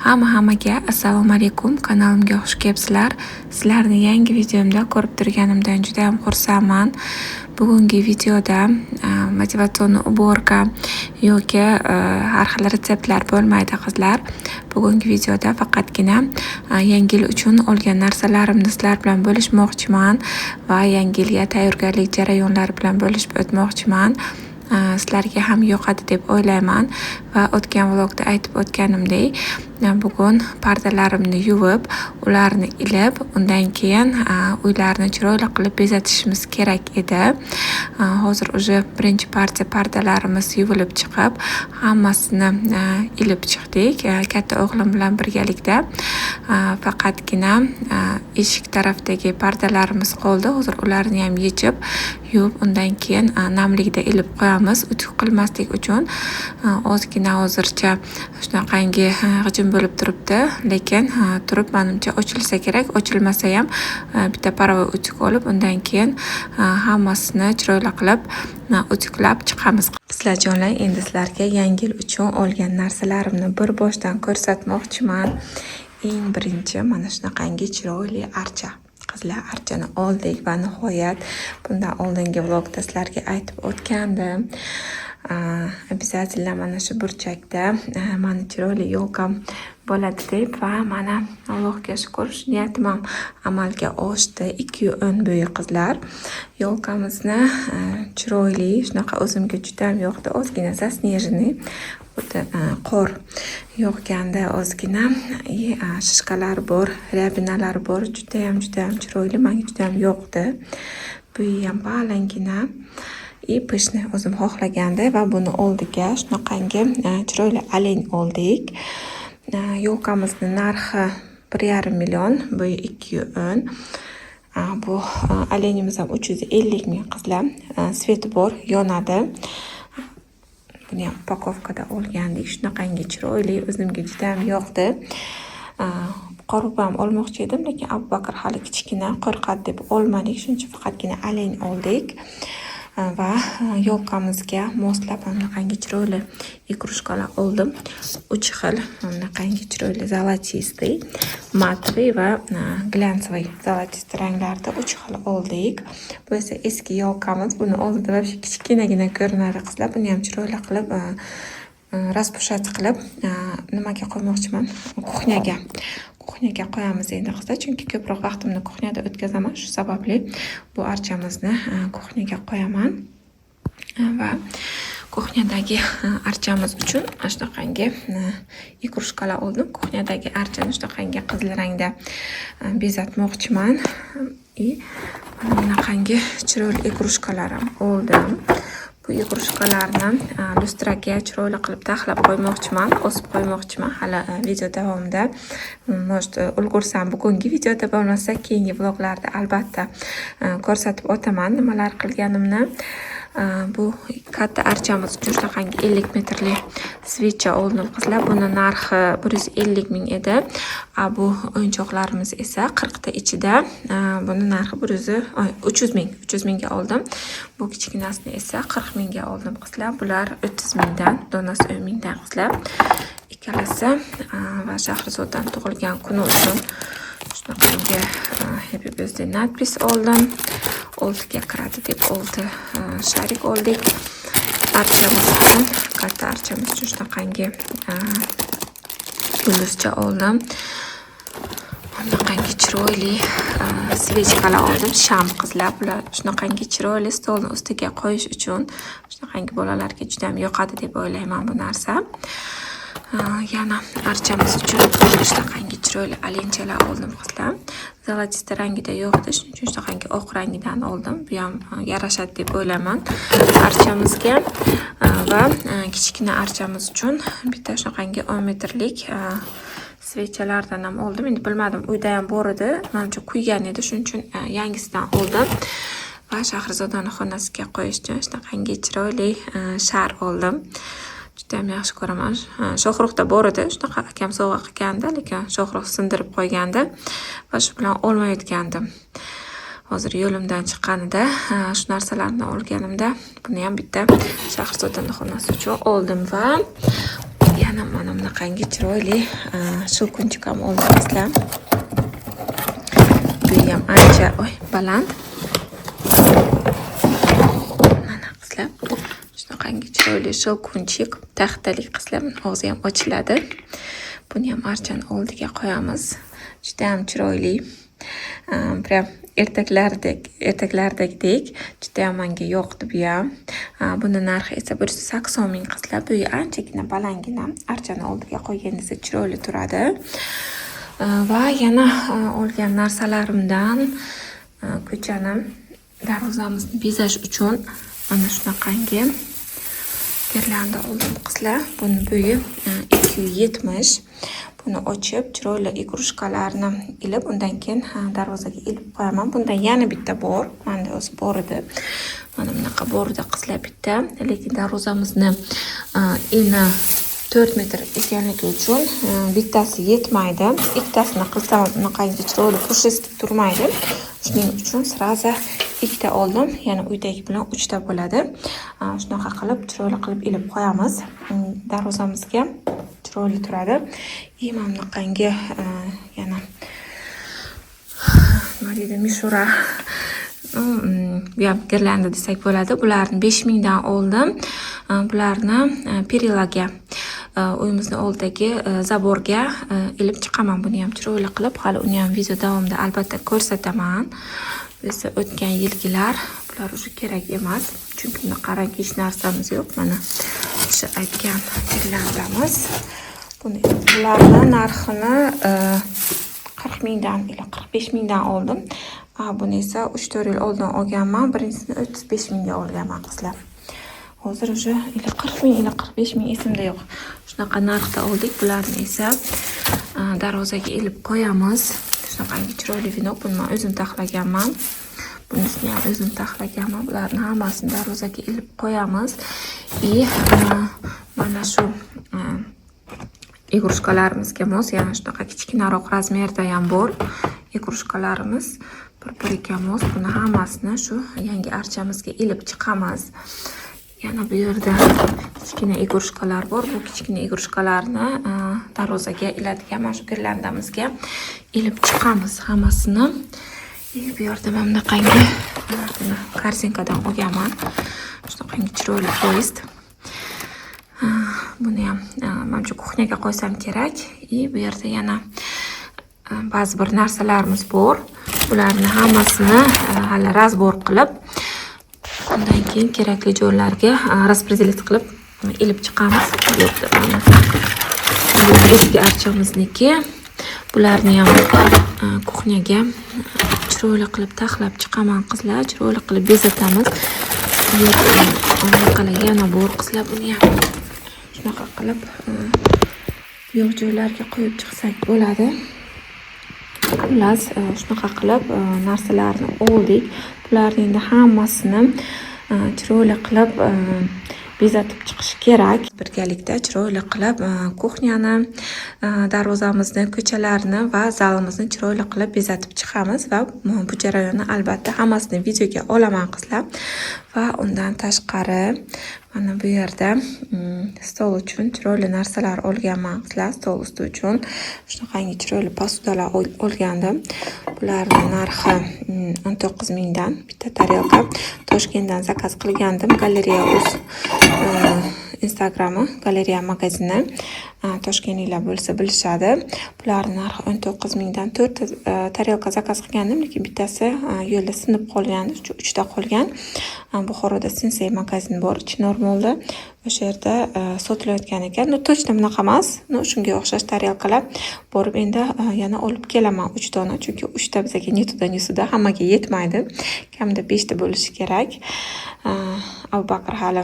Hamma hammaga assalomu alaykum, kanalimga xush kelibsizlar. Sizlarni yangi videomda ko'rib turganimdan juda ham xursandman. Bugungi videoda мотивационный уборка yoki har xil retseptlar bo'lmaydi, qizlar. Bugungi videoda faqatgina yangi yil uchun olgan narsalarimni sizlar bilan bo'lishmoqchiman va yangi yilga tayyorgarlik jarayonlari bilan bo'lishib o'tmoqchiman. Sizlarga ham yoqadi deb o'ylayman va o'tgan vlogda aytib o'tganimdek, bugun pardalarimni yuvib, ularni ilib, undan keyin uylarni chiroyli qilib bezatishimiz kerak edi. Hozir уже birinchi partiya pardalarimiz yuvilib chiqib, hammasini ilib chiqdik katta o'g'lim bilan birgalikda. Faqatgina eshik tarafdagi pardalarimiz qoldi. Hozir ularni ham yechib, yuvib, undan keyin namlikda ilib qo'yamiz. Utyug qilmaslik uchun ozgina hozircha shunaqangi g'ijim bo'lib turibdi, lekin turib, manimcha, ochilsa kerak. Ochilmasa ham bitta паровой utyug olib, undan keyin hammasini chiroyli qilib utyuglab chiqamiz. Qizlarjonlar, endi sizlarga yangi yil uchun olgan narsalarimni bir boshdan ko'rsatmoqchiman. Eng birinchi mana shunaqangi chiroyli archa. Qizlar, archani oldik va nihoyat. Bundan oldingi vlogda sizlarga aytib o'tgandim. Обязательно mana shu burchakda mani chiroyli ёлка m bo'ladi deb va mana, Allohga shukur, shu niyatim ham amalga oshdi. 2,10 bo'yi, qizlar. Ёлка mizni chiroyli, shunaqa o'zimga juda ham yoqdi. Ozgina заснеженный, xuddi qor yog'ganda ozgina и шишка lar bor, рябина lar bor. Judayam, judayam chiroyli, menga judayam yoqdi. Bo'yi ham balandgina и пышный, o'zim xohlaganday va buni oldiga shunaqangi chiroyli олень oldik. Ёлка mizni narxi 1,5 million, bo'yi 2,10. Bu олень imiz ham 350 ming, qizlar. Свет i bor, yonadi. Buni ham упаковка da olgandik. Shunaqangi chiroyli, o'zimga judayam yoqdi. Qorbobo ham olmoqchi edim, lekin Abubakr hali kichkina, qo'rqadi deb olmadik. Shuning uchun faqatgina олень oldik. Va ёлка mizga moslab bunaqangi chiroyli игрушка lar oldim. Uch xil bunaqangi chiroyli золотистый, матовый va глянцевый, золотистый ranglarda uch xil oldik. Bu esa eski ёлка miz. Buni oldida вообще kichkinagina ko'rinadi, qizlar. Buni ham chiroyli qilib распушать qilib nimaga qo'ymoqchiman? Кухня ga. Кухня ga qo'yamiz endi, qizlar, chunki ko'proq vaqtimni кухня da o'tkazaman. Shu sababli bu archamizni кухня ga qo'yaman. Va кухня dagi archamiz uchun mana shunaqangi игрушка lar oldim. Кухня dagi archani shunaqangi qizil rangda bezatmoqchiman. И mana bunaqangi chiroyli игрушка lar ham oldim. Bu игрушка larni lyustraga chiroyli qilib taxlab qo'ymoqchiman, osib qo'ymoqchiman. Hali video davomida, может, ulgursam, bugungi videoda bo'lmasa, keyingi vloglarda albatta ko'rsatib o'taman nimalar qilganimni. Bu katta archamiz uchun shunaqangi 50 metrli свеча oldim, qizlar. Buni narxi 150 ming edi. A bu o'yinchoqlarimiz esa 40 ta ichida. Buni narxi bir yuz 300 ming, 300 mingga oldim. Bu kichkinasini esa 40 mingga oldim, qizlar. Bular 30 mingdan, donasi 10 mingdan, qizlar. Ikkalasi. Va Shahrizodani tug'ilgan kuni uchun shunaqangi "Happy Birthday" надпись oldim. Oltiga kiradi deb olti шарик oldik. Archamiz uchun, katta archamiz uchun shunaqangi yulduzcha oldim. Bunaqangi chiroyli свечка lar oldim. Sham, qizlar. Bular shunaqangi chiroyli, stolni ustiga qo'yish uchun shunaqangi bolalarga juda ham yoqadi deb o'ylayman bu narsa. Yana archamiz uchun shunaqangi chiroyli олень chalar oldim, qizlar. Золотистый rangida yo'q edi, shuning uchun shunaqangi oq rangidan oldim. Bu ham yarashadi deb o'ylayman archamizga. Va kichkina archamiz uchun bitta shunaqangi 10 metrlik свеча lardan ham oldim. Endi bilmadim, uyda ham bor edi. Manimcha, kuygan edi, shuning uchun yangisidan oldim. Va Shahrizodani xonasiga qo'yish uchun shunaqangi chiroyli shar oldim. Judayam yaxshi ko'raman. Shohruxda bor edi, shunaqa akam sovg'a qilgandi, lekin Shohruh sindirib qo'ygandi va shu bilan olmayotgandim. Hozir yo'limdan chiqqanida shu narsalarni olganimda buni ham bitta Shahrizodani xonasi uchun oldim va Yana mana bunaqangi chiroyli щелкунчик ham oldim, qizlar. Bu ham ancha, oy, baland. Mana, qizlar, shunaqangi chiroyli щелкунчик, taxtalik, qizlar. Og'zi ham ochiladi. Buni ham archani oldiga qo'yamiz. Judayam chiroyli. Прям ertaklardagidek, judayam menga yoqdi bu ham. Buni narxi esa 180 000, qizlar. Bu anchagina balandgina, archani oldiga qo'yganingizda chiroyli turadi. Va yana olgan narsalarimdan ko'chani, darvozamizni bezash uchun mana shunaqangi girlanda oldim, qizlar. Buni bo'yi 270. Buni ochib, chiroyli игрушка larni ilib, undan keyin darvozaga ilib qo'yaman. Bundan yana bitta bor, manda o'zi bor edi. Mana bunaqa bor edi, qizlar, bitta. Lekin darvozamizni eni 4 metr ekanligi uchun bittasi yetmaydi. Ikkitasini qilsam, bunaqangi chiroyli, пушистый turmaydi. Shuning uchun сразу ikkita oldim. Yana uydagi bilan uchta bo'ladi. Shunaqa qilib, chiroyli qilib ilib qo'yamiz. Darvozamizga chiroyli turadi. И mana bunaqangi yana, nima deydi, мишура, bu ham girlanda desak bo'ladi. Bularni 5000dan oldim. Bularni перила ga, uyimizni oldidagi забор ga ilib chiqaman. Buni ham chiroyli qilib, hali uni ham video davomida albatta ko'rsataman. Bu esa o'tgan yilgilar, bular уже kerak emas, chunki bunda qarang, hech narsamiz yo'q. Mana o'sha aytgan girlandamiz. Buni, bularni narxini 40 mingdan или 45 mingdan oldim. Buni esa 3-4 yil oldin olganman. Birinchisini 35 mingga olganman, qizlar. Hozir уже или 40 ming, или 45 ming, esimda yo'q. Shunaqa narxda oldik. Bularni esa darvozaga ilib qo'yamiz. Shunaqangi chiroyli венок, buni man o'zim taxlaganman. Bunisini ham o'zim taxlaganman. Bularni hammasini darvozaga ilib qo'yamiz. И mana shu игрушка larimizga mos yana shunaqa kichkinaroq размер da ham bor. Игрушка larimiz bir biriga mos. Buni hammasini shu yangi archamizga ilib chiqamiz. Yana bu yerda kichkina игрушка lar bor. Bu kichkina игрушка larni darvozaga iladigan mana shu girlandamizga ilib chiqamiz hammasini. И bu yerda mana bunaqangi, buni корзинка dan olganman. Shunaqangi chiroyli poyezd. Buni ham manimcha кухня ga qo'ysam kerak. И bu yerda yana ba'zi bir narsalarimiz bor. Bularni hammasini hali разбор qilib, undan keyin kerakli joylarga распределить qilib ilib chiqamiz. Bu yerda mana bu eski archamizniki. Bularni ham кухня ga chiroyli qilib taxlab chiqaman, qizlar. Chiroyli qilib bezatamiz. Bu yerda bunaqalar yana bor, qizlar. Buni ham shunaqa qilib bu yoq joylarga qo'yib chiqsak bo'ladi. Xullas, shunaqa qilib narsalarni oldik. Bularni endi hammasini chiroyli qilib bezatib chiqish kerak. Birgalikda chiroyli qilib кухня ni, darvozamizni, ko'chalarni va zalimizni chiroyli qilib bezatib chiqamiz va bu jarayonni albatta hammasini videoga olaman, qizlar. Va undan tashqari mana bu yerda stol uchun chiroyli narsalar olganman, qizlar, stol usti uchun. Shunaqangi chiroyli посуда lar olgandim. Bularni narxi 19 mingdan bitta tarelka. Toshkentdan заказ qilgandim. Galereya uz Instagrami, galereya magazini. Toshkentliklar bo'lsa, bilishadi. Bularni narxi 19 mingdan, to'rtta tarelka заказ qilgandim, lekin bittasi yo'lda sinib qolgan, uchta qolgan. Buxoroda Sensey magazin bor, Chinor Mallda. O'sha yerda sotilayotgan ekan. Ну, точно bunaqa emas, но shunga o'xshash tarelkalar. Borib endi yana olib kelaman uch dona, chunki uchta bizaga ни туда, ни сюда, hammaga yetmaydi. Kamida beshta bo'lishi kerak. Abubakr hali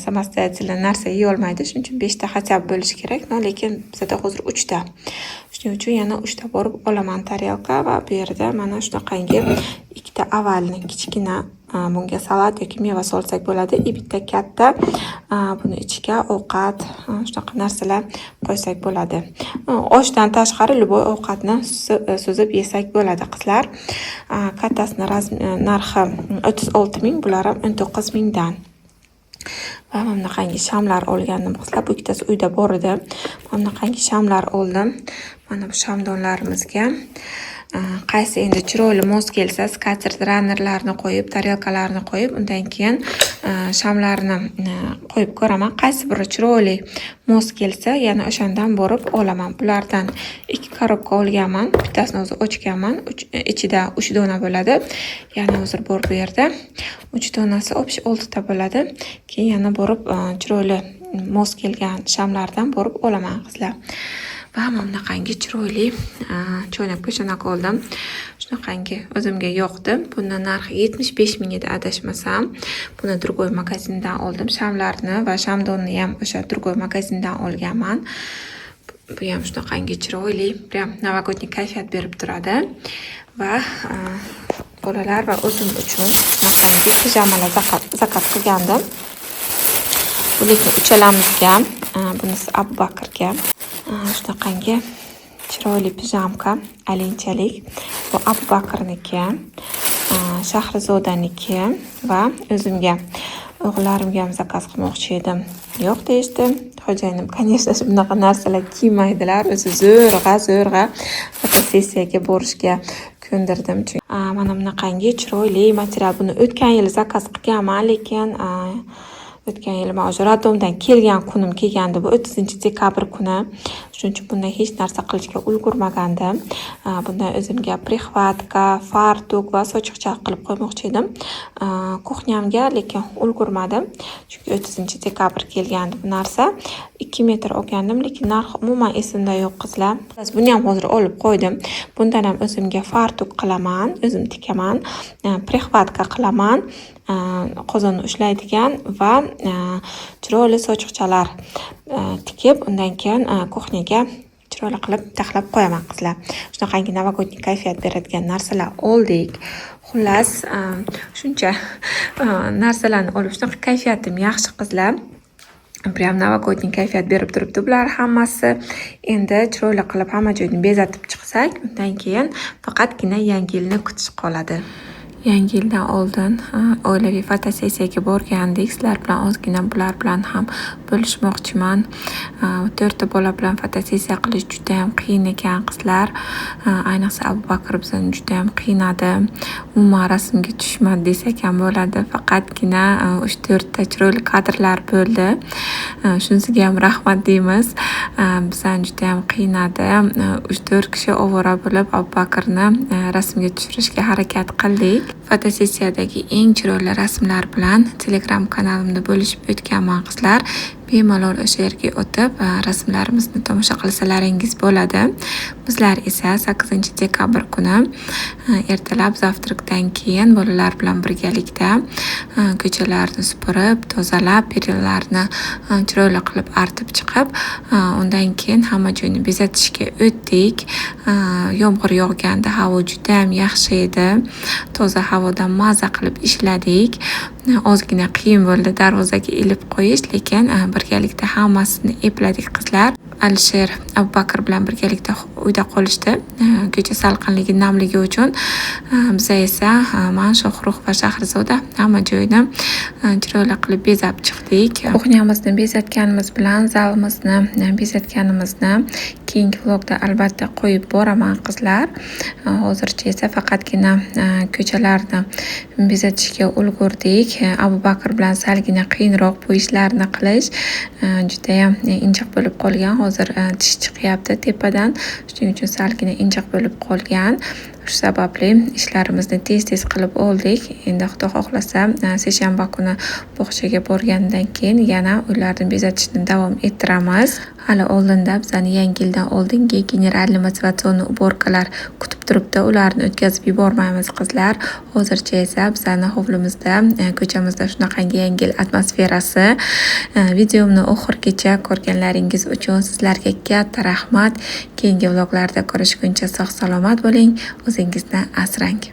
самостоятельно narsa yeyolmaydi, shuning uchun beshta хотя бы bo'lishi kerak. Но lekin bizada hozir uchta. Shuning uchun yana uchta borib olaman tarelka. Va bu yerda mana shunaqangi ikkita овальный, kichkina, bunga salat yoki meva solsak bo'ladi. И bitta katta, buni ichiga ovqat, shunaqa narsalar qo'ysak bo'ladi. Oshdan tashqari любой ovqatni suzib yesak bo'ladi, qizlar. Kattasini narxi 36 ming, bular ham 19 mingdan. Va mana bunaqangi shamlar olgandim qizlar. Bu ikkitasi uyda bor edi. Mana bunaqangi shamlar oldim. Mana bu shamdonlarimizga qaysi endi chiroyli mos kelsa, скатерть, runnerlarni qo'yib, tarelkalarni qo'yib, undan keyin shamlarni qo'yib ko'raman. Qaysi biri chiroyli mos kelsa, yana o'shandan borib olaman. Bulardan 2 korobka olganman. Bittasini o'zi ochganman. Ichida 3 dona bo'ladi. Yana hozir bor bu yerda. 3 donasi общий 6 ta bo'ladi. Keyin yana borib chiroyli mos kelgan shamlardan borib olaman qizlar. Va mana bunaqangi chiroyli choynak peshonaq oldim. Shunaqangi o'zimga yoqdi. Buni narxi 75 ming edi adashmasam. Buni другой magazindan oldim. Shamlarni va shamdonni ham o'sha другой magazindan olganman. Bu ham shunaqangi chiroyli, прям новогодний kayfiyat berib turadi. Va bolalar va o'zim uchun shunaqangi pijamalar zakaz qilgandim. Bu lekin uchalamizga, bunisi Abu Bakrga. Shunaqangi chiroyli пижамка, alinchalik. Bu Abu Bakrniki, Shahrizodaniki va o'zimga. O'g'illarimga ham zakaz qilmoqchi edim. Yo'q deyishdi. Xo'jayinim, конечно, bunaqa narsalar kiymaydilar. O'zi zo'rg'a, zo'rg'a fotosessiyaga borishga ko'ndirdim. Chunki mana bunaqangi chiroyli material. Buni o'tgan yili zakaz qilganman, lekin o'tgan yili man o'sha роддом dan kelgan kunim kelgandi bu 30 dekabr kuni. Shuning uchun bundan hech narsa qilishga ulgurmagandim. Bundan o'zimga прихватка, fartuk va sochiqcha qilib qo'ymoqchi edim кухня mga, lekin ulgurmadim. Chunki 30 dekabr kelgandi bu narsa. 2 metr olgandim, lekin narxi umuman esimda yo'q qizlar. Buni ham hozir olib qo'ydim. Bundan ham o'zimga fartuk qilaman, o'zim tikaman, прихватка qilaman, qozonni ushlaydigan va chiroyli sochiqchalar tikib, undan keyin кухня ga chiroyli qilib taxlab qo'yaman qizlar. Shunaqangi новогодний kayfiyat beradigan narsalar oldik. Xullas, shuncha narsalarni olib, shunaqa kayfiyatim yaxshi qizlar. Прям новогодний kayfiyat berib turibdi bular hammasi. Endi chiroyli qilib hamma joyni bezatib chiqsak, undan keyin faqatgina Yangi yilni kutish qoladi. Yangi yildan oldin oilaviy fotosessiyaga borgandik. Sizlar bilan ozgina bular bilan ham bo'lishmoqchiman. To'rtta bola bilan fotosessiya qilish judayam qiyin ekan qizlar. Ayniqsa Abu Bakr bizani judayam qiynadi. Umuman rasmga tushmadi desak ham bo'ladi. Faqatgina uch to'rtta chiroyli kadrlar bo'ldi. Shunisiga ham rahmat deymiz. Bizani judayam qiynadi. Uch to'rt kishi ovora bo'lib Abu Bakrni rasmga tushirishga harakat qildik. Fotosessiyadagi eng chiroyli rasmlar bilan Telegram kanalimda bo'lishib o'tganman qizlar. Bemalol o'sha yerga o'tib rasmlarimizni tomosha qilsalaringiz bo'ladi. Bizlar esa 8 dekabr kuni ertalab завтрак dan keyin bolalar bilan birgalikda ko'chalarni supurib, tozalab, perilarni chiroyli qilib artib chiqib, undan keyin hamma joyni bezatishga o'tdik. Yomg'ir yog'gandi, havo judayam yaxshi edi. Toza havoda maza qilib ishladik. Ozgina qiyin bo'ldi darvozaga ilib qo'yish, lekin birgalikda hammasini epladik qizlar. Alisher Abu Bakr bilan birgalikda uyda qolishdi. Ko'cha salqinligi, namligi uchun. Biza esa, man, Shohrux va Shahrizoda hamma joyni chiroyli qilib bezab chiqdik. Кухня mizni bezatganimiz bilan zalimizni bezatganimizni keyingi vlogda albatta qo'yib boraman qizlar. Hozircha esa faqatgina ko'chalarni bezatishga ulgurdik. Abu Bakr bilan salgina qiyinroq bu ishlarni qilish. Judayam injiq bo'lib qolgan. Hozir tish chiqyapti tepadan. Shuning uchun salgina injiq bo'lib qolgan. Shu sababli ishlarimizni tez-tez qilib oldik. Endi Xudo xohlasa, seshanba kuni bog'chaga borgandan keyin yana uylarni bezatishni davom ettiramiz. Hali oldinda bizani Yangi yildan oldingi генеральный мотивационный уборка lar kutib turibdi. Ularni o'tkazib yubormaymiz qizlar. Hozircha esa bizani hovlimizda, ko'chamizda shunaqangi Yangi yil atmosferasi. Videomni oxirigacha ko'rganlaringiz uchun sizlarga katta rahmat. Keyingi vloglarda ko'rishguncha sog' salomat bo'ling. O'zingizni asrang.